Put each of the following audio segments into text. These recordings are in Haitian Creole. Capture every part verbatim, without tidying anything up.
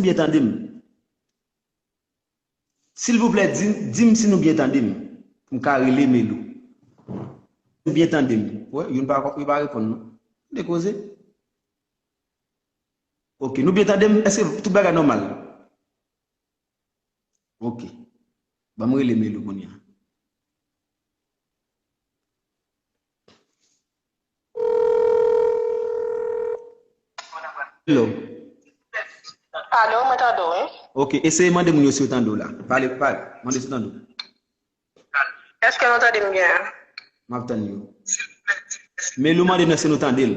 byen tande m? Silvouplè, di, di m si nou byen tande m. Pou m ka rele Melou. Nou byen tande m. Wè, youn pa, yo pa reponn non. Tande koze. Ok, nou byen tande m? Èske tout bagay nòmal? Ok. Ban m rele Melou kounye a. Hello. Alo, mwen tande w, wi. Ok, eseye mande moun yo si yo tande w la. Pale, pale. Mande si yo tande w. Èske nou tande m byen? M ap tann yo. Melou mande nou èske nou tande l.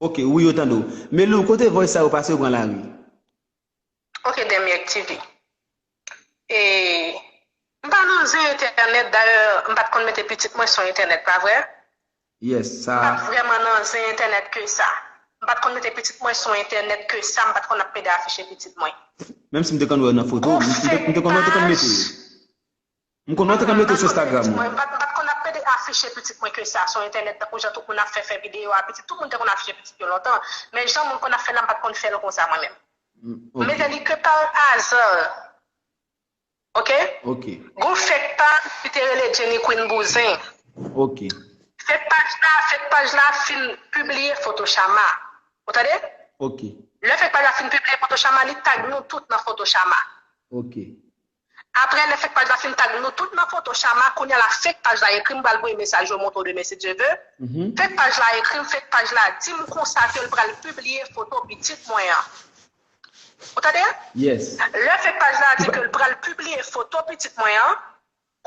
Ok, wi, yo tande w. Melou, kote voice sa yo pase, yo pran lari? Ok, Dèmyèk T V. E, m pa nan zen entènèt, dayè, m pa t konn mete pitit mwen sou entènèt, pa vre? Yes, sa. M pa t vrèman nan zen entènèt ke sa. M pa t konn mete pitit mwen sou entènèt ke sa, m pa t konn ap pede afiche pitit mwen. Menm si m te konn wè nan foto, m te, m te konn wè te konn mete yo. M konn wè te konn mete sou Instagram mwen. M pa t, m pa t konn ap pede afiche pitit mwen ke sa sou entènèt, tankou jan tout moun ap fè, fè videyo a pitit. Tout moun te konn afiche pitit yo lontan. Men jan moun konn ap fè la, m pa t konn fè l konsa mwen menm. M mete li ke pa aza. Ok? Ok. Gon fake paj ki te rele Jenny Queen Bouzen. Ok. Fake paj la, fake paj la fin pibliye foto Chama. Ou tande? Ok. Lè fake paj la fin pibliye foto Chama, li tag nou tout nan foto Chama. Ok. Apre, lè fake paj la fin tag nou tout nan foto Chama, kounye a la fake paj la ekri m, m pral voye mesaj yo montre w demen si Dye ve. Fake paj la ekri m, fake paj la di m konsa ke l pral pibliye foto pitit mwen an. Ou tande? Yes. Lè fake paj la di ke l pral pibliye foto pitit mwen an,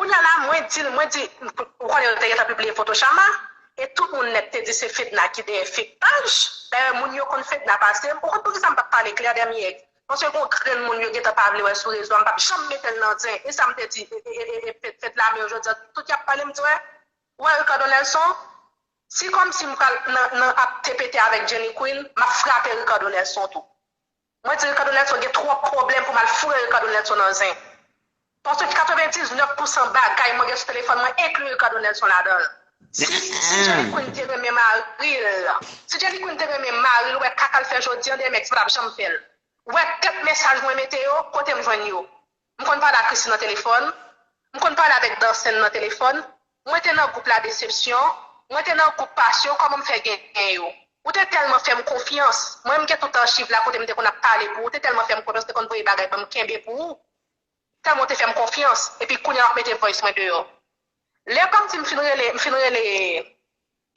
kounye a la, mwen di l, mwen di, ou konnen yo te gentan pibliye foto Chama, e tout moun nèt te di se Fedna ki dèyè fake paj. Dayè, moun yo konn Fedna pase m. Ou konn poukisa m p ap pale klè, Dèmyèk? Paske gon grenn moun yo gentan pa vle wè sou rezo a, m p ap janm mete l nan zen. E sa m te di, e, e, e, e, Fed, Fed la, men jodi a, tout y ap pale, m di, wè, ou wè Ricardo Nelson? Si kòmsi m pral nan, nan ap T P T avèk Jenny Queen, m ap frape Ricardo Nelson tou. Mwen di Ricardo Nelson gen twòp pwoblèm pou m al foure Ricardo Nelson nan zen. Paske katrevendiznèf pousan bagay mwen gen sou telefòn mwen enkli Ricardo Nelson ladan l. Si, si Jenny Queen te renmen mari l, si Jenny Queen te renmen mari l, ou wè kaka l fè jodi a, Dèmyèk, se pa t ap janm fè l. Ou wè kèk mesaj mwen mete yo, kote m jwenn yo? M konn pale ak Christie nan telefòn, m konn pale avèk Darcène nan telefòn, mwen te nan gwoup La Déception, mwen te nan gwoup Passion, kòman m fè genyen yo? Ou te tèlman fè m konfyans, mwen m gen tout achiv la kote m te konn ap pale pou ou, ou te tèlman fè m konfyans, ou te konn voye bagay ban m kenbe pou ou. Tèlman w te fè m konfyans, epi kounye a w ap mete voice mwen deyò. Lè kòmsi m fin rele, m fin rele,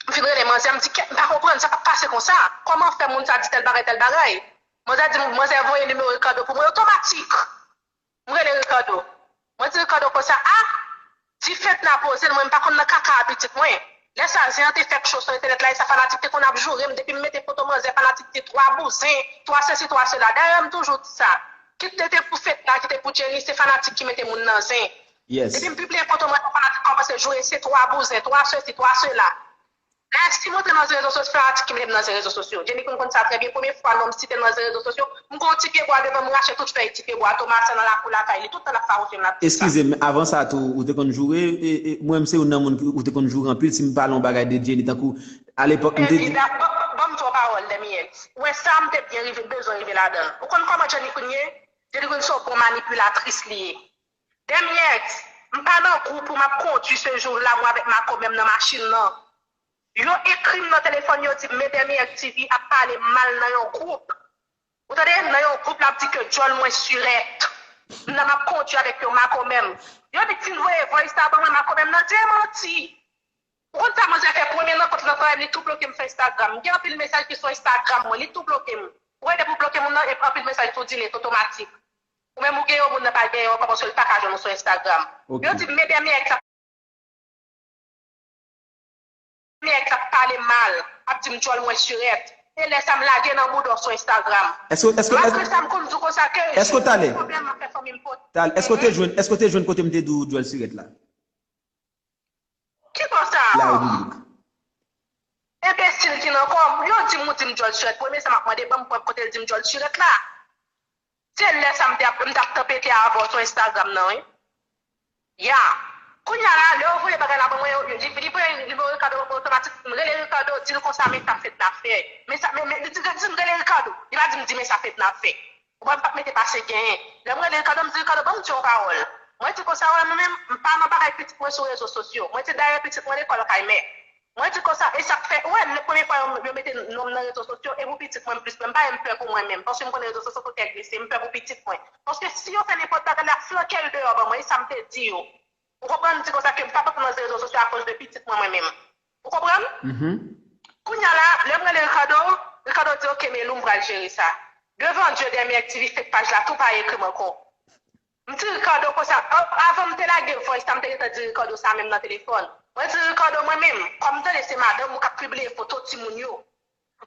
m fin rele manzè, m di, kèt, m pa konprann sa k ap pase konsa. Kòman fè moun sa di tèl bagay, tèl bagay? Manzè di, manzè voye nimewo Ricardo pou mwen otomatik. M rele Ricardo. Mwen di Ricardo konsa, a, di Fedna poze l, mwen m pa konn nan kaka a pitit mwen. Lè sa zen an te fèk cho sou entènèt la, e sa fanatik te konn ap joure m, depi m mete foto manzè, fanatik di twa bouzen, twa sesi, twa sela. Dayè, m toujou di sa. Kit te te pou Fedna, kit te pou Jenny, se fanatik ki mete moun nan zen. Yes. Depi m pibliye foto mwen, fanatik kòmanse joure, se twa bouzen, twa sesi, twa sela. Lè si monte nan rezo sosyo, fanatik ki mete m nan rezo sosyo. Jenny Queen konn sa trè byen. Premye fwa non m site nan rezo sosyo, m gon ti pyebwa devan m, rache tout fèy ti pyebwa, Thomas nan lakou lakay li, tout tan l ap fawouche m, l ap di sa. Eskize m, avan sa tou, ou te konn joure, e, e, mwen menm se youn nan moun ki, ou te konn joure anpil, si m pale yon bagay de Jenny, tankou, alepòk, m te di. Evida-, ban, ban, ban m di w yon pawòl, Dèmyèk. Ou wè sa, m te byen rive, bezwen rive ladan l. Ou konn kòman Jenny Queen ye? Jenny Queen se yon bon manipilatris li ye. Dèmyèk, m pa nan gwoup ou m ap kondui se jou la, mwen avèk makomè m nan machin nan. Yo ekri m nan telefòn, yo di m, men Dèmyèk T V ap pale m mal nan yon gwoup. Ou tande? Nan yon gwoup, l ap di ke djòl mwen sirèt. M nan m ap kondui avèk yon makomè m. Yo di k fin voye voice la ban mwen, makomè m nan demanti. Ou konn sa manzè fè? Premye rankont nan travay, li tou bloke m sou Instagram. M gen anpil mesaj ki sou Instagram mwen, li tou bloke m. Ou wè depi w bloke moun nan, epi anpil mesaj tou delete otomatik. Ou menm ou gen yon moun nan pa gen yon ankò paske l pa ka jwenn ou sou Instagram. Ok. Yo di m, men Dèmyèk la, Dèmyèk la pale mal, ap di m djòl mwen sirèt. E lè sa m lage nan bouda w sou Instagram. Èske, èske, malgre sa m konn di w konsa ke pwoblèm ap fè fanmi m pote. Tal, èske w te jwenn, èske w te jwenn kote m te di w djòl sirèt la? Ki konsa? La Repiblik. Enbesil ki nan kò m, yo di m ou di m djòl sirèt. Premye sa m ap mande, ban m prèv kote l di m djòl sirèt la. Se lè sa m te ap, m t ap tanpete avè w sou Instagram nan, wi. Ya. Kounye a la, lè yo voye bagay la ban mwen, yo, yo, li, li voye, li voye Ricardo ban mwen otomatik, m rele Ricardo, di l konsa, men sa Fedna fè. Men sa, men, men, li di, di m rele Ricardo. Li pa di m, di men sa Fedna fè. Ou wè, m p ap mete pase genyen. Lè m rele Ricardo, m di, Ricardo, ban m di yon pawòl. Mwen di konsa, wè, mwen menm, m pa nan bagay pitit mwen sou rezo sosyo. Mwen di, dayè, pitit mwen lekòl kay mè. Mwen di konsa, e sa k fè, ou wè, lè premye fwa yo, yo mete non m nan rezo sosyo, e pou pitit mwen plis, mwen m pa menm pè pou mwen menm, paske m konnen rezo sosyo se tè glise, m pè pou pitit mwen. Paske si yo fè nenpòt bagay, l ap flanke l deyò ban mwen, e sa m te di yo. Ou konprann? M di konsa ke m p ap antre nan rezo sosyo akoz de pitit mwen, mwen menm. Ou konprann? Kounye a la, lè m rele Ricardo, Ricardo di, "Ok, Melou, m pral jere sa." Devan Dye, Dèmyè T V, fake paj la tou pa ekri m ankò. M di Ricardo konsa, a- avan m te lage voice la, m te gentan di Ricardo sa menm nan telefòn. Mwen di Ricardo, mwen menm, kòm m tande se madanm ou k ap pibliye foto timoun yo.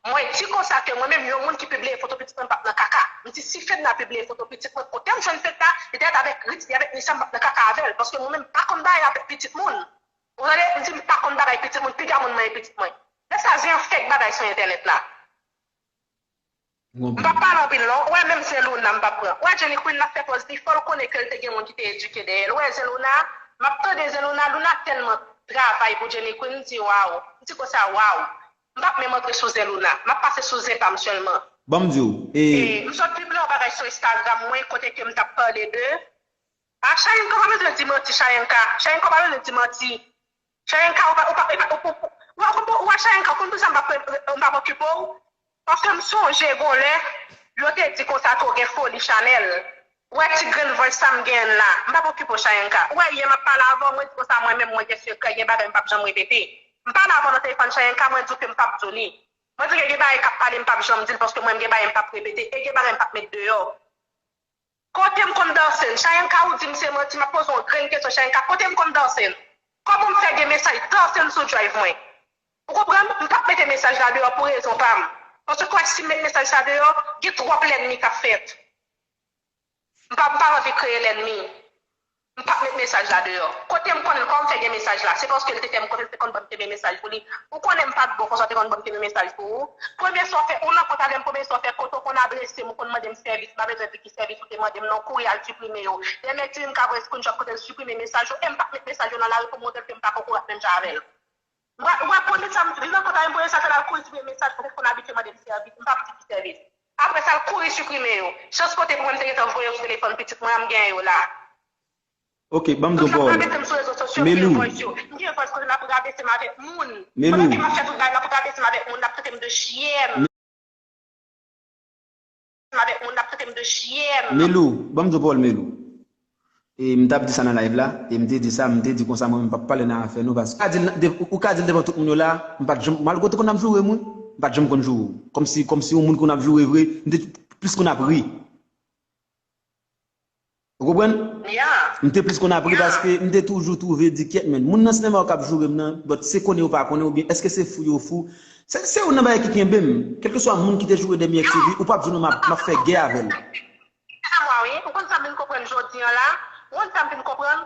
Mwen di konsa ke mwen menm, yon moun ki pibliye foto pitit mwen, m p ap nan kaka. M di si Fedna pibliye foto pitit mwen, kote m jwenn Fedna, li te avèk Ritz, li avèk Nisha, m p ap nan kaka avè l. Paske mwen menm, m pa konn bagay avèk pitit moun. Ou tande? M di m pa konn bagay pitit moun, piga moun manyen pitit mwen. Lè sa, se yon fake bagay sou entènèt la. M p ap pale anpil non. Ou wè menm Zeluna m p ap pran. Ou wè Jenny Queen l ap fè pòz li fò l konnen ke l te gen moun ki te edike dèyè l. Ou wè Zeluna, m ap tande Zeluna, Luna tèlman travay pou Jenny Queen, m di waw. M di konsa waw. M p ap menm antre sou Zeluna. M ap pase sou zen pa m sèlman. Ban m di w, e, E, m sot pibliye yon bagay sou Instagram mwen kote ke m t ap pale de A, Chayenka pa bezwen di manti, Chayenka. Chayenka pa bezwen di manti. Chayenka, ou pa, ou pa, ou pa, ou, ou, ou, ou, ou, Chayenka, ou konn poukisa m pa, m pa okipe w? Paske m sonje gon lè, yo te di konsa ke w gen foli Chanèl. Ou wè ti grenn voice sa m genyen la. M pa okipe w, Chayenka. Ou wè yè m ap pale avè w, mwen di konsa mwen menm mwen gen sekrè, gen bagay m p ap janm repete. M pale avè w nan telefòn, Chayenka, mwen di w ke m p ap di w li. Mwen di w ke gen bagay k ap pale m p ap janm di l paske mwen m gen bagay m p ap repete e gen bagay m p ap met deyò. Kote m konn danse? Chayenka, ou di m se manti, m ap poze w yon grenn kesyon, Chayenka, kote m konn danse? Kòman m fè gen mesaj danse sou drive mwen? Ou konprann? M p ap mete mesaj la deyò pou rezon pa m. Paske kwè si m met mesaj sa deyò, gen twòp lènmi k ap fèt. M pa, m pa anvi kreye lènmi. M p ap met mesaj la deyò. Kote m konn, kòman m fè gen mesaj la? Se paske l te fè m konfyans, te konn ban m kenbe mesaj pou li. Ou konnen m pa t bon konsa, te konn ban m kenbe mesaj pou ou. Premye sa w fè, ou nan kont avè m, premye sa w fè, kote w konn adrese m, ou konn mande m sèvis, m pa bezwen di ki sèvis ou te mande m non, kouri al siprime yo. Dèmyè ti m ka voye screenshot kote l siprime mesaj yo, e m p ap met mesaj yo nan lari pou montre l ke m pa kokorat menm jan avè l. Ou wè, ou wè premye sa m di, li nan kont avè m, premye sa l fè, l al kouri siprime mesaj, kote l konn abitye mande m sèvis, m p ap di ki sèvis. Apre sa, l kouri siprime yo. Chans kote pou mwen, m te gentan voye yo sou telefòn pitit mwen an, m genyen yo la. Ok, ban m di w pawòl. Yo rabese m sou rezo sosyo, m gen voice yo. M gen voice kote l ap rabese m avèk moun. Pandan ke m ap fè tout bagay, l ap rabese m avèk moun, l ap trete m de chyèn. M avèk moun, l ap trete m de chyèn. Melou, ban m di w pawòl, Melou. E m t ap di sa nan live la, e m te di sa, m te di konsa mwen menm m p ap pale nan afè nou, paske ou ka di l, ou ka di l devan tout moun yo la, m pa t janm, malgre w te konn ap joure m, wi, m pa t janm konn joure w. Kòmsi, kòmsi yon moun konn ap joure vre, m te plis konn ap ri. Ou konprann? M te plis konn ap ri paske m te toujou twouve di kyèt, men moun nan sinema yo k ap joure m nan, but se konnen yo pa konnen oubyen èske se fou yo fou? Se, se youn nan bagay ki kenbe m. Kèlkeswa moun ki te joure Dèmyè T V, ou p ap di non m ap, m ap fè gè avè l. Sa mwa wi, ou konn sa m vin konprann jodi an la? Ou konn sa m vin konprann?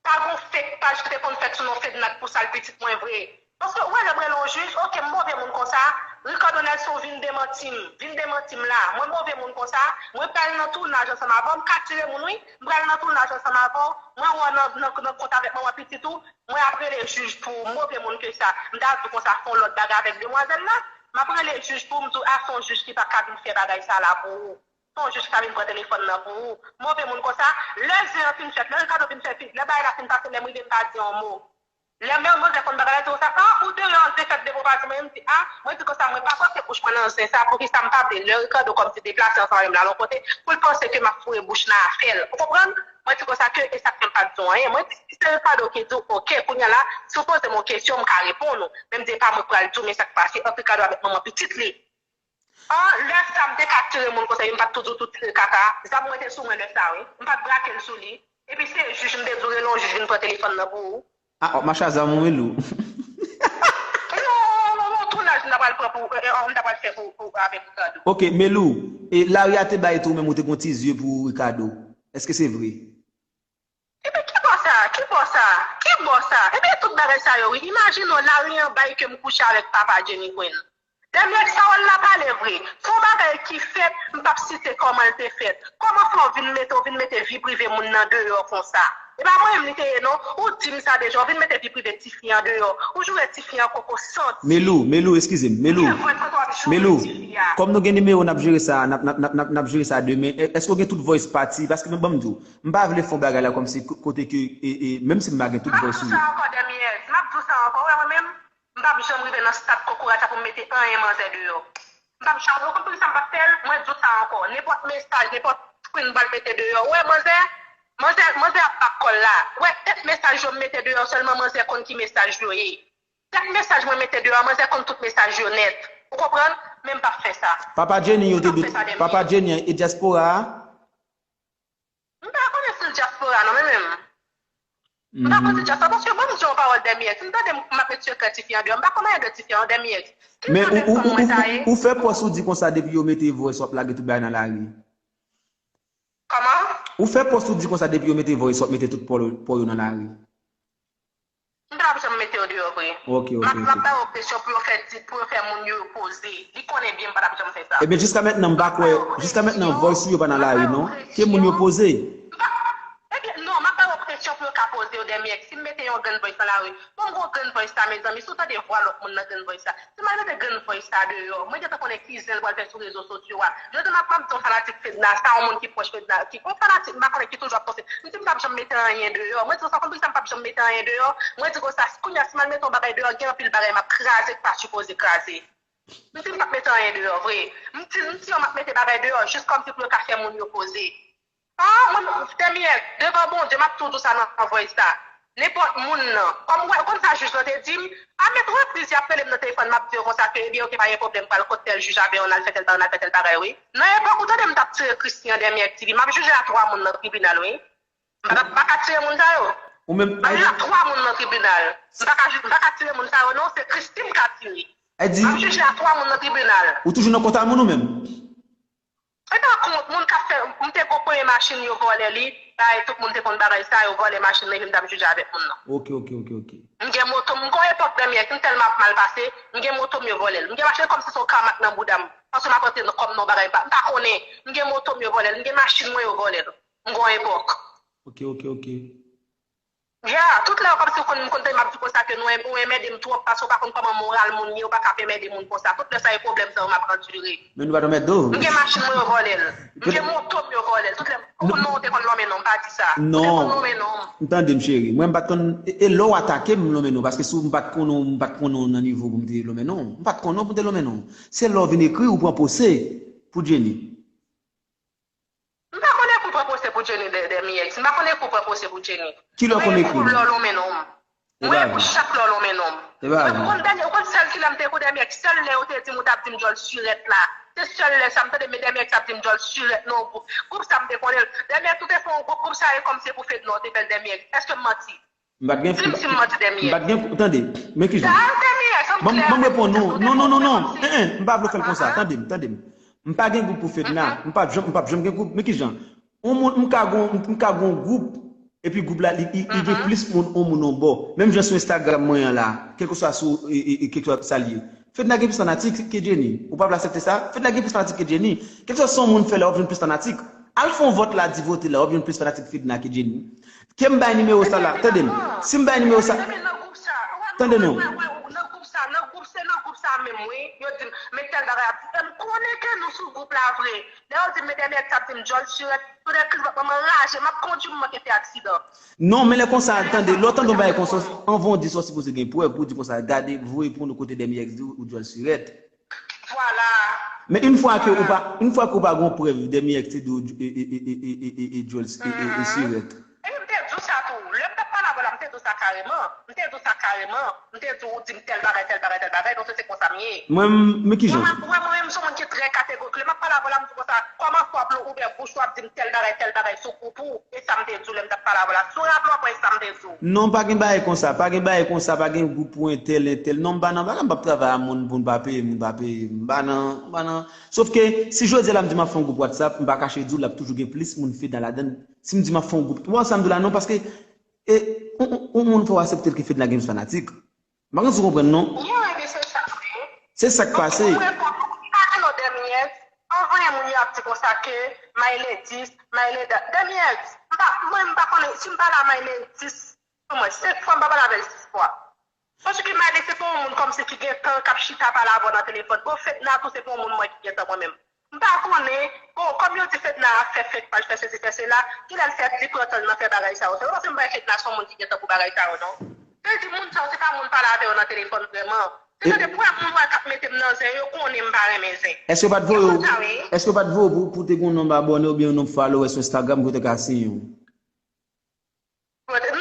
Pa gon fake paj ki te konn fèt sou non Fedna k pou sal pitit mwen vre. Paske ou wè lè m rele yon jij, ok, m move moun konsa, Ricardo Nelson vin demanti m, vin demanti m la. Mwen move moun konsa, mwen pral nan tounaj ansanm avè w, m ka tire moun wi, m pral nan tounaj ansanm avè w, mwen wè w nan, nan, nan kont avèk manman pitit ou, mwen ap rele jij pou ou, move moun ke sa. M ta di w konsa fè yon lòt bagay avèk demwazèl la, m ap rele jij pou ou, m di w a se yon jij ki pa ka vin fè bagay sa la pou ou. Se yon jij ki ka vin pran telefòn nan pou ou. Move moun konsa, lè zen an fin fèt, lè Ricardo fin fè fi, lè bagay la fin pase, lè m rive m pa di yon mo. Lè m manzè konn bagay la, di konsa, ah, ou deyò an, zen fèt depi w pa di m anyen, m di, ah, mwen di konsa, mwen pa panse bouch mwen nan zen sa, poukisa m pa vle lè Ricardo kòmsi deplase ansanm avè m l al yon kote, pou l panse ke m ap foure bouch nan afè l. Ou konprann? Mwen di konsa ke e sa k fè m pa t di w anyen. Mwen di, si se Ricardo ki di w, ok, kounye a la, si w poze m yon kesyon, m ka reponn ou. Men m di, e pa mwen k pral di w, men sa k pase ant Ricardo avèk manman pitit li. An, lè sa, m te ka tire moun konsa, yo, m pa t toujou tou tire kaka. Zam mwen te sou mwen lè sa, wi. M pa t brake l sou li. Epi se jij, m te di w rele yon jij vin pran telefòn nan pou ou. Ah, w ap mache a zam ou, Melou? Non, non, non, tounaj m ta pral pran pou, eh, eh, m ta pral fè pou, pou, avèk Ricardo. Ok, Melou, e lari a te bay tou, menm ou te gon ti zye pou Ricardo. Èske se vre? Epi ki bò sa? Ki bò sa? Ki bò sa? Epi tout bagay sa yo, wi. Imajine w, lari an bay ke m kouche avèk papa Jenny Queen. Dènye sa w la pale vre. Se yon bagay ki fèt, m p ap site kòman l te fèt. Kòman fè w vin mete, w vin mete vi prive moun nan deyò konsa? E pa mwen menm li te ye non. Ou di m sa deja, w vin mete vi prive tifi an deyò. Ou joure tifi an koko santi. Melou, Melou, eskize m, Melou. Melou, kòm nou gen nimewo, n ap jere sa, n ap, n ap, n ap, n ap, n ap jere sa demen. E- Èske w gen tout voice pati? Paske, ban m di w, m pa vle fè yon bagay la kòmsi ko- kote ke, e, e, menm si m pa gen tout voice ou yo. M ap di w sa ankò, Dèmiyès. M ap di w sa ankò, wè, mwen menm, m p ap janm rive nan stad kokorat sa pou m mete anyen manzè deyò. M p ap janm, ou konn poukisa m p ap fè l? Mwen di w sa ankò. Nenpòt mesaj, nenpòt screen m pral mete deyò. Ou wè, manzè, manzè, manzè ap bat kò l la. Ou wè, tèt mesaj yo m mete deyò sèlman, manzè konn ki mesaj yo ye. Tèt mesaj mwen mete deyò, manzè konn tout mesaj yo nèt. Ou konprann? Men m p ap fè sa. Papa Jenny, yo te di, papa Jenny an, e dyaspora a? M pa konnen si l dyaspora non, men menm. M pa konn si dyaspora, paske bon, m di yon pawòl Dèmiyès. M tande m ap met sekrè tifi an deyò. M pa konn anyen de tifi an, Dèmiyès. Men ou, ou, ou, ou, ou fè pòs ou di konsa depi yo mete voice w ap lage tout bagay nan lari. Kòman? Ou fè pòs ou di konsa depi yo mete voice w ap mete tout pò, pò yo nan lari. M pa p janm mete yo deyò vre. Ok, ok, ok. M ap ba yo presyon pou yo fè di, pou yo fè moun yo poze. Li konnen byen m pa t ap janm fè sa. Ebyen, jiska mentnan, m pa kwè, jiska mentnan, voice ou yo pa nan lari, non. Ke moun yo poze. M pa, ebyen, non, m ap ba yo presyon pou yo ka poze yo Dèmiyès. Si m mete yon grenn voice nan lari, bon, m gon grenn voice sa, mezanmi, si w tande vwa lòt moun nan grenn voice sa. Si m al mete grenn voice sa deyò, mwen gentan konnen ki zen l pral fè sou rezo sosyo a. Jodi a m ap, m ap di yon fanatik Fedna, sa yon moun ki pwòch Fedna, ki yon fanatik, m pa konnen ki toujou ap poste. M di m p ap janm mete anyen deyò. Mwen di konsa, konn poukisa m p ap janm mete anyen deyò? Mwen di konsa, kounye a, si m al mete yon bagay deyò, gen anpil bagay m ap kraze k pa sipoze kraze. M di m p ap mete anyen deyò vre. M di, m di yo m ap mete bagay deyò, jis kòmsi pou yo ka fè moun yo poze. Ah, mwen, Dèmiyès, devan Bondye, m ap toujou di w sa nan voice sa. Nenpòt moun nan. Kòm ou wè, ou konn sa jij lan te di m? A met repriz, y ap rele m nan telefòn, m ap di yo konsa ke, ebyen, oke, pa gen pwoblèm, pral kot tèl jij avè yo, n al fè tèl bagay, n al fè tèl bagay, wi. Nan epòk, ou tande m t ap tire Christian Dèmiyès T V, m ap jije a twa moun nan tribinal, wi. M pa, m pa ka tire moun sa yo. Ou menm, m ap jije a twa moun nan tribinal. M pa ka, m pa ka tire moun sa yo, non, se Christie m ka tire. M ap jije a twa moun nan tribinal. Ou toujou nan kont a moun ou menm? E pa kont moun k ap fè, m te gon premye machin yo vòlè li, bay tout moun te konn bagay sa, yo vòlè machin nan, epi m t ap jije avèk moun nan. Ok, ok, ok, ok. M gen moto m, m gon epòk Dèmiyès, m tèlman ap mal pase, m gen moto m yo vòlè l. M gen machin kòmsi se yon kamak nan bouda m. Paske m ap rantre nan kòm nan bagay, m pa, m pa konnen. M gen moto m yo vòlè l, m gen machin mwen yo vòlè l. M gon epòk. Ok, ok, ok. Ya, tout lè yo kòmsi ou konn, m konn tande m ap di konsa ke nou, ou enmède m twòp paske ou pa konn kòman moral moun ye, ou pa ka ap enmède moun konsa. Tout lè sa e pwoblèm sa yo m ap andire. Men nou pa t enmède w. M gen machin mwen yo vòlè l. M gen moto m yo vòlè l. Tout lè, ou konn non ou te konn lonmen non m, pa di sa. Ou te konn lonmen non m. Non. Tande m cheri, mwen m pa t konn, e, e lè w atake m, m lonmen non w, paske si w, m pa t konnen w, m pa t konnen w nan nivo pou m te lonmen non w. M pa t konnen w pou m te lonmen non w. Se lè w vin ekri ou pran pwose pou Jenny. M pa konnen pou pran pwose pou Jenny Dè-, Dèmiyès. M pa konnen pou pran pwose pou Jenny. Ki lè w konn ekri? Mwen e pou lè w lonmen non m. Mwen e pou chak lè w lonmen non m. Mwen konn dènye, ou konn sèl ki lè m te kou Dèmiyès, sèl lè yo te di m ou t ap di m djòl sirèt la. Se sèl lè sa m tande men Dèmiyès ap di m djòl sirèt nan yon gwoup. Gwoup sa m te konnen l. Dèmiyès ou te fè yon gwoup, gwoup sa e kòmsi pou Fedna w te fè l Dèmiyès. Èske m manti? M pa t gen, di m si m manti Dèmiyès. M pa t gen, tande, men kijan. Ban m reponn nou. Non, non, non, non. En, en, m pa vle fè l konsa. Tande m, tande m. M pa gen gwoup pou Fedna. M pa janm, m pa janm gen gwoup. Men kijan? On moun, m ka gon, m ka gon gwoup, epi gwoup la, li, li, li gen plis moun, on moun on bò. Menm jan sou Instagram mwen an la, kèlkeswa sou, e, e, e, kèlkeswa sa l ye. Fedna gen plis fanatik ke Jenny. Ou pa vle aksepte sa? Fedna gen plis fanatik ke Jenny. Kèlkeswa sa on moun fè la, w ap jwenn plis fanatik. Al fè on vòt la, di vote la, w ap jwenn plis fanatik Fedna ke Jenny. Ke m bay nimewo sa la. Tande m. Si m bay nimewo sa. Tande non. Nan gwoup sa, nan gwoup, se nan gwoup sa menm, wi. Yo di m, men tèl bagay ap di. E m konnen ke nou sou gwoup la vre. Lè yo di m, men Dèmiyès ap di m djòl sirèt, tout ekri lòt manman raje, m ap kondui, m manke fè aksidan. Non, men lè konsa, tande, lè w tande yon bagay konsa, anvan w di sa, w sipoze gen prèv pou w di konsa, gade, voye pou nou kote Dèmiyès di w, ou djòl sirèt. Vwala. Men yon fwa ke ou pa, yon fwa ke ou pa gon prèv, Dèmiyès te di w, e, e, djòl, e, e, e, e, sirèt. Epi m te di w sa tou. Lè m t ap pale avè w la, m te di w sa kareman. M te di w sa kareman. M te di w, ou di m tèl bagay, tèl bagay, tèl bagay. Donk, se, se konsa m ye. Mwen, m, men kijan? Mwen, mwen, mwen menm, m se yon moun ki trè kategorik. Lè m ap pale avè w la, m di w konsa, kòman fè w ap ouvè bouch ou ap di m tèl bagay, tèl bagay sou gwoup ou? E sa m te di w lè m t ap pale avè w la. Si w raple w, apre sa m te di w. Non, pa gen bagay konsa, pa gen bagay konsa, pa gen gwoup pou entèl, entèl. Non, m pa nan bagay, m p ap travay a moun pou n pa peye, moun pa peye. M pa nan, m pa nan. Sòf ke, si jodi a la m di m ap fè yon gwoup WhatsApp, m pa kache di w, l ap toujou gen plis moun Fedna ladan l. Si m di m ap fè yon gwoup, ou wè sa m di w la, non, paske, e, on, on, on moun fò w aksepte l ke Fedna gen plis fanatik. M pa konn si w konprann, non. Wi, wi, se sa, wi. Se sa k pase. Mwen, mwen, mwen, anvan moun yo ap di sa ke Mayle dis, Mayle dat. Dènye, m pa, mwen, m pa konnen, si m pale a Mayle dis, mwen, senk fwa, m pa pale avè l sis fwa. Paske Mayle se pa yon moun kòmsi ki gen tan k ap chita pale avè w nan telefòn. Bon, Fedna tou, se pa yon moun mwen ki gen tan mwen menm. M pa konnen, bon, kòm yo di Fedna ap fè fèt pa l fè sesi, fè sela, kilè l fè li pran tan l nan fè bagay sa yo. Se pa paske m wè Fedna se yon moun ki gen tan pou bagay sa yo, non. Se di moun sa yo, se pa moun pale avè yo nan telefòn vrèman. Se tande pou wè moun wè k ap mete m nan zen, yo konnen m pa renmen zen. Èske yo pa t voye w? Yo konn sa, wi. Èske yo pa t voye w pou, pou te gen yon nonb abòne oubyen yon nonb followers sou Instagram pou yo te ka siyen w?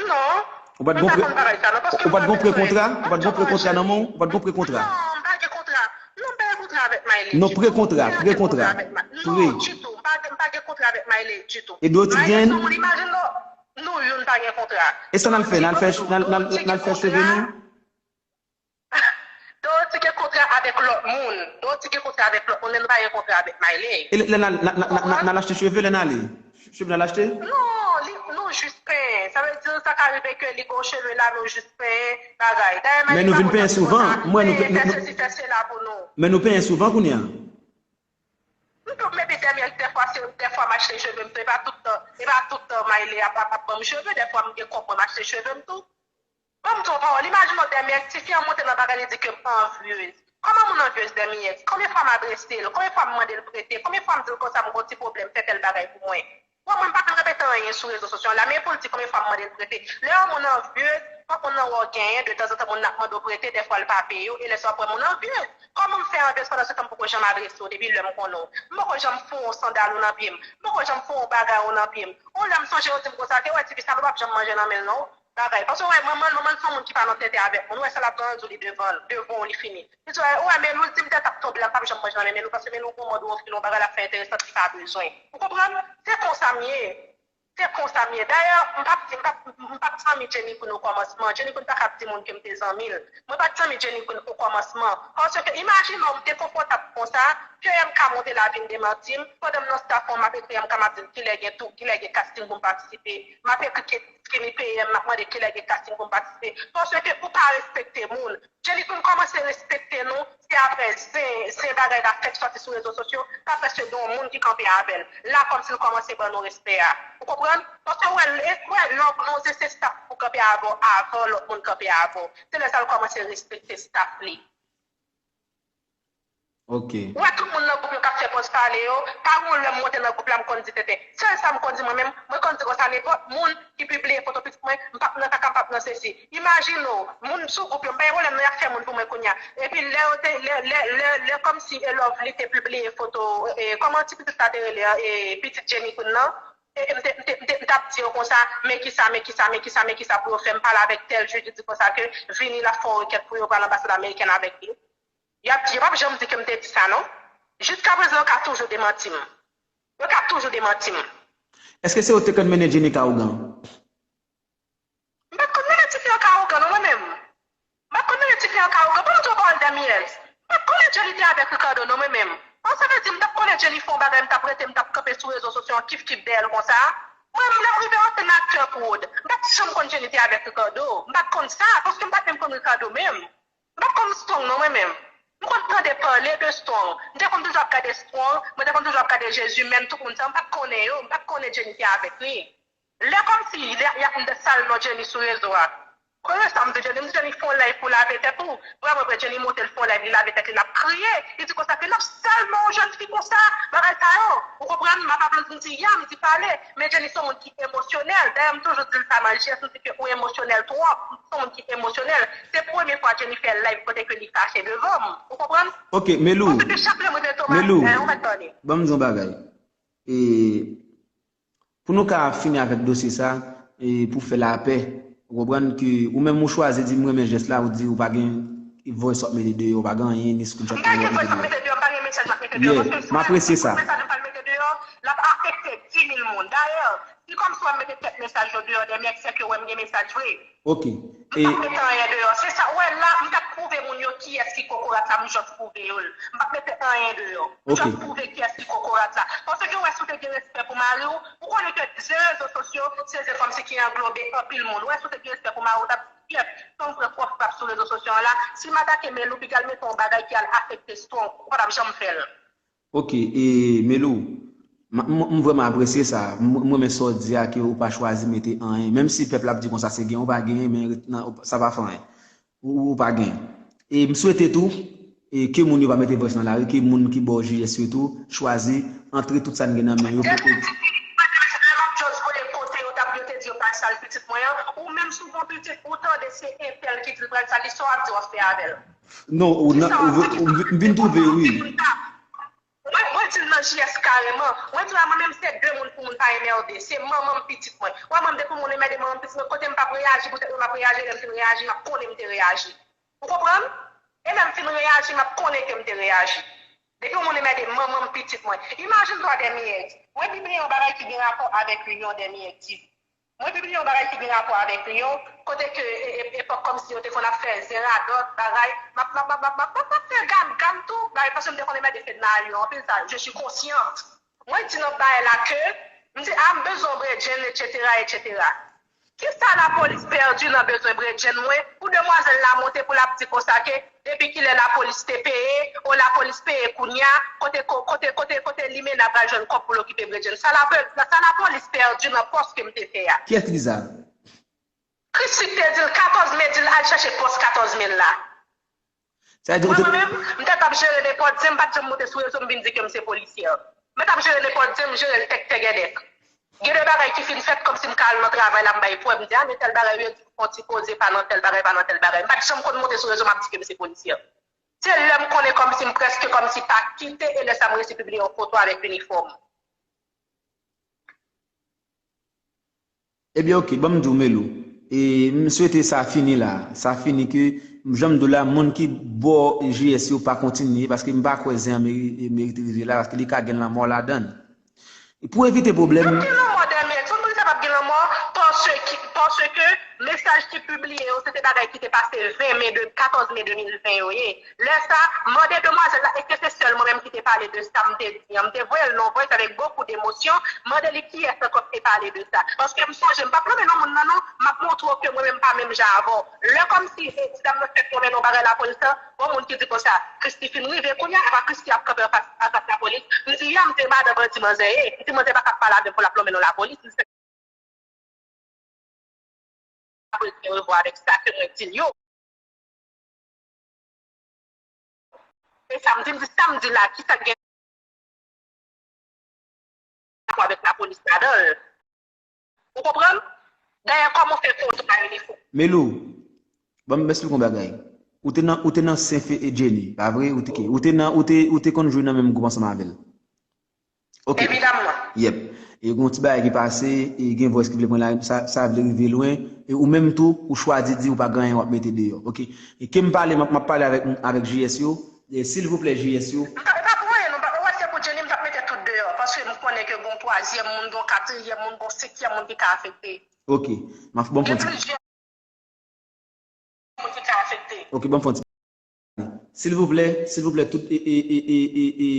Non. Ou pa t gen pre-, ou pa t gen prekontra? Ou pa t gen prekontra nan men w? Ou pa t gen prekontra? Non, m pa gen kontra. Non, m pa gen kontra avèk Mayle ditou. Non, prekontra, prekontra. Pre. Non, ditou. M pa, m pa gen kontra avèk Mayle ditou. E Dotty gen? Mayle se yon moun, imajine nou, nou youn pa gen kontra. E sa n al fè? N al fè, n al, n al, n al fè cheve nou? Dotty gen kontra avèk lòt moun. Dotty gen kontra avèk lòt moun, men nou pa gen kontra avèk Mayle. E lè, lè n al, n al, n al, n al, n al achte cheve, lè n ale? Cheve n al achte? Non, li, nou jis penyen. Sa vle di, sa ka rive ke li gen cheve la, nou jis penyen, bagay. Dayè, men nou vin penyen souvan. Mwen, nou, nou, fè sesi, fè sela pou nou. Men nou penyen souvan kounye a? M tou, men pi dènye, dèfwa, se, dèfwa m achte cheve m tou, e pa tout tan, e pa tout tan Mayle ap, ap, ap ban m cheve, dèfwa m gen kòb mwen, m achte cheve m tou. Ban m di w yon pawòl, imajine w dèmyèt, tifi an monte nan bagay, li di ke m anvyez. Kòman moun anvyez dèmyèt? Konbyen fwa m adrese l? Konbyen fwa m mande l prete? Konbyen fwa m di l konsa m gon ti pwoblèm, fè tèl bagay pou mwen? Bon, mwen m pa konn repete anyen sou rezo sosyo la, men pou l di konbyen fwa m mande l prete. Lè yon moun anvyez, fòk moun nan wè w genyen, detanzantan moun nan ap mande w prete, dèfwa l pa peye w, e lè sa w ap wè moun anvyez. Kòman m fè anvyez pandan se tan m poko janm adrese w depi lè m konnen w? M poko janm fon w sandal ou nan pye m. M poko janm fon w bagay ou nan pye m. Yon lè m sonje yo di m konsa, ke wè tifi sa nou p ap janm manje nan men l non. Bagay. Paske w wè, manman l, manman l se yon moun ki pa nan tenten avèk moun. Ou wè sa l ap grandi li devan, devan w, li fini. Li di, w wè, Melou, l di m tèt ap tonbe la, m p ap janm manje nan men Melou, paske Melou gon mòd ou ofri l yon bagay, l ap fè enteresan li pa bezwen. Ou konprann? Se konsa m ye. Se konsa m ye. Dayè, m p ap di, m p ap, m p ap zanmi Jenny Queen okòmansman. Jenny Queen pa ka ap di moun ke m te zanmi l. Mwen pa t zanmi Jenny Queen okòmansman. Paske, imajine w, m te konfòtab konsa, ke M K monte la vin demanti m, pandan m nan staff mwen, m ap ekri M K, m ap di l kilè gen tou, kilè gen casting pou m patisipe. M ap ekri ke Skinny P M, m ap mande kilè gen casting pou m patisipe. Paske ou pa respekte moun. Jenny Queen kòmanse respekte nou, se apre zen, zen bagay la fèk sòti sou rezo sosyo, pa prèske gen yon moun ki kanpe avè l. La kòmsi l kòmanse ban nou respè a. Ou konprann? Paske w wè, w wè lè w nan zen se staff pou kanpe avè w avan lòt moun kanpe avè w. Se lè sa l kòmanse respekte staff li. Ok. Ou wè tout moun nan gwoup yo k ap fè pòz pale yo, pa gen yon lè m monte nan gwoup la m konn di tenten. Sèl sa m konn di mwen menm, mwen konn di konsa nenpòt moun ki pibliye foto pitit mwen, m p ap nan kaka, m p ap nan sesi. Imajine w, moun sou gwoup yo, m pa gen pwoblèm non, y ap fè moun pou mwen kounye a. Epi lè yo te, lè, lè, lè, lè kòmsi E Lovely te pibliye foto, e, kòman ti pitit sa te rele an, e, pitit Jenny Queen nan, e, m te, m te, m te, m t ap di yo konsa, men kisa, men kisa, men kisa, men kisa pou yo fè m pale avèk tèl jij, li di konsa ke vini l ap fè yon rekèt pou yo, pral anbasad amerikèn avèk li. Y ap di, yo p ap janm di ke m te di sa non. Jiskaprezan, yo ka toujou demanti m. Yo ka toujou demanti m. Èske se ou te konn mennen Jenny ka ougan? M pa t konn mennen tifi an ka ougan non, mwen menm. M pa t konn mennen tifi an ka ougan. Ban m di w pawòl dèmyèz. M pa t konnen Jenny te avèk Ricardo non, mwen menm. An, sa vle di, m t ap konnen Jenny fè yon bagay, m t ap rete, m t ap kanpe sou rezo sosyo an kif kif dèyè l konsa. Mwen, lè m rive antre nan Aktè Prod, m pa t janm konn Jenny te avèk Ricardo. M pa t konn sa, paske m pa t menm konn Ricardo menm. M pa t konn Strong non mwen menm. M konn tande pale de Strong. M te konn toujou ap gade Strong, mwen te konn toujou ap gade Jezi, menm tout moun sa yo, m pa t konnen yo, m pa t konnen Jenny te avèk li. Lè kòmsi, lè y ap m sal non Jenny sou rezo a. Premye sa m di Jenny, m di Jenny fè yon live pou lave tèt ou. Vrèman vre, Jenny monte l fè yon live, li lave tèt li, l ap kriye. Li di konsa ke l ap sal non yon jèn fi konsa, bagay sa yo. Ou konprann? M ap aplodi, m di ya, m di pale. Men Jenny se yon moun ki emosyonèl. Dayè, m toujou di l sa nan J S, m di ke ou emosyonèl twòp. Ou se yon moun ki emosyonèl. Se premye fwa Jenny fè live kote ke li fache devan m. Ou konprann? Ok, Melou. Paske chak lè m rive Thomas, Melou, eh, ou mèt tande. Ban m di yon bagay. E, pou nou ka fini avèk dosye sa, e, pou fè lapè, ou konprann ke ou menm ou chwazi di m renmen jès la, ou di ou pa gen voice w ap mete deyò, ou pa gen anyen, ni screenshot ou ap mete deyò. M pa gen voice m ap mete deyò, m pa gen mesaj m ap mete deyò, paske si m gen mesaj m pral mete deyò, l ap afekte di mil moun. Dayè, si kòmsi w ap mete kèk mesaj yo deyò, dèmyèt se ke w wè m gen mesaj vre. Ok. M p ap mete anyen deyò. Se sa, w wè la, m t ap pwouve moun yo kiyès ki kokorat la, m jis pwouve yo l. M p ap mete anyen deyò. M jis pwouve kiyès ki kokorat la. Paske w wè, si w te gen respè pou mari w, ou konnen ke zen rezo sosyo, se zen kòmsi ki anglobe anpil moun. Ou wè, si w te gen respè pou mari w, w t ap di, yès, tan m pran pwòf frap sou rezo sosyo an la, si m atake Melou, piga l mete yon bagay ki al afekte Strong, ou pa t ap janm fè l. Ok, e Melou, M, m, m vrèman apresye sa. M, m renmen sa w di a ke ou pa chwazi mete anyen. Menm si pèp la ap di konsa se gen ou pa genyen, men ret nan, ou, sa pa fè anyen. Ou, ou pa genyen. E m swete tou, e ke moun yo pa mete vòs nan lari, ke moun ki bò J S yo tou, chwazi antre tout sa n gen nan men yo pou. Depi ti pitit mwen te vin nan m ap just voye kote yo t ap yo te di yo pa sal pitit mwen an, ou menm si w gon pitit, ou tande se entèl ki di l pral sal li, sa w ap di w ap fè avè l? Non, ou nan, ou, ou, m vin twouve, wi. Mwen, mwen di l nan J S kareman. Mwen di l a mwen menm se de moun pou moun pa enmède. Se manman m pitit mwen. Ou wè mwen depi moun enmède manman m pitit mwen, kote m p ap reyaji, poutèt mwen m ap reyaji, lè m fin reyaji, m ap konnen m te reyaji. Ou konprann? E lè m fin reyaji, m ap konnen ke m te reyaji. Depi yon moun enmède manman m pitit mwen. Imajine twa Dèmiyèg. Mwen pibliye yon bagay ki gen rapò avèk Inyon Dèmiyèg T V. Mwen pibliye yon bagay ki gen rapò avèk li yo, kote ke e, e, epòk kòmsi yo te konn ap fè zen radòt, bagay, m ap, m ap, m ap, m ap, m ap, m ap fè gam, gam tou, bagay, paske m te konn enmède Fednaelle yo anpil, sa, je suis consciente. Mwen di nan bagay la ke, m di, a, m bezwen bredjenn, etsetera, etsetera. Kisa lapolis pèdi nan bezwen bredjenn mwen, pou demwazèl la monte pou l ap di konsa ke, depi kilè lapolis te peye, o lapolis peye kounya, kote, ko-, kote, kote, kote Limena pral jwenn kòb pou l okipe bredjenn. Sa lape-, sa lapolis pèdi nan pòs ke m te fè a. Kiyès ki di sa? Christie te di l katòz mil, di l al chèche pòs katòz mil la. Sa vle di ou Mwen, te mwen menm, m te t ap jere nenpòt zen, m pa t janm monte sou rezo, m vin di ke m se polisyè. Mwen t ap jere nenpòt zen, m jere l tèk tègèdèk. Gen de bagay ki fin fèt kòmsi m ka al nan travay la, m bay prèv, m di, a, men tèl bagay, yo di m fè yon ti koze, pa nan tèl bagay, pa nan tèl bagay. M pa t janm konn monte sou rezo, m ap di ke m se polisyè. Se lè m konnen kòmsi m prèske kòmsi pa kite, e lè sa m resi pibliye yon foto avèk inifòm. Ebyen, oke, ban m di w, Melou. E m swete sa fini la. Sa fini ke, jan m di w la, moun ki bò J S yo pa kontinye, paske m pa kwè zen an meri-, merite rive la, paske li ka gen lanmò ladan l. Pou evite pwoblèm. Yo gen lanmò dènye. Tout moun sa p ap gen lanmò, paske, paske mesaj ki pibliye yo, se te bagay ki te pase ven me de, katòz me de mil ven yo ye. Lè sa, mande demwazèl la, èske se sèl mwen menm ki te pale de sa m te di an? M te voye l nan voice avec beaucoup d'émotion, mande li kiyès ankò ki te pale de sa. Paske m sonje, m p ap lonmen non moun nan non, m ap montre w ke mwen menm m pa menm jan avè w. Lè kòmsi, e, ti dam nan fèk lonmen nan bagay lapolis la, gon moun ki di konsa, Christie fin rive, kounye a, apa Christie ap kanpe anfas, anfas lapolis. M di, yè, m te madan bandi manzè ye. M di, manzè pa ka ap pale avè m pou l ap lonmen non lapolis. M di, lapolis gen revwa avèk sa ke mwen di l yo. E sa m di, m di, sa m di la, kisa k gen rapò avèk lapolis ladan l? Ou konprann? Dayè, kòman w fè fè yon bagay inifòm? Melou, ban m esplike yon bagay. Ou te nan, ou te nan Sen Fe e Jenny, pa vre? Ou te, ou te nan, ou te, ou te konn jwe nan menm gwoup ansanm avè l. Ok. Evidamman. Yep. E gen yon ti bagay ki pase, e gen voice ki vle pran la, sa, sa vle rive lwen, e ou menm tou, ou chwazi di ou pa gen anyen w ap mete deyò. Ok. E ke m pale, m ap, m ap pale avèk, avèk J S yo. E, silvouplè, J S yo. M pa, pa pou anyen, non, pa, wè, se pou Jenny, m t ap mete tout deyò, paske m konnen ke gon twazyèm moun, gon katriyèm moun, gon senkyèm moun ki ka afekte. Ok. M ap bon Gen konti. Plizyè moun ki ka afekte. Ok, ban m fè yon ti. Silvouplè, silvouplè, tout, e, e,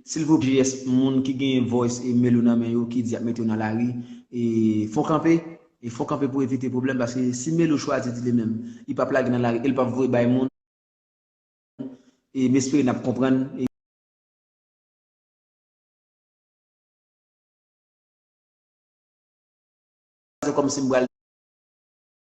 silvouplè, J S, moun ki gen voice e Melou nan men yo, ki di y ap mete yo nan lari, e fò kanpe, e fò kanpe pou evite pwoblèm, paske si Melou chwazi di li menm, li p ap lage nan lari, e l p ap voye bay moun, e m espere n ap konprann, e se kòmsi m pral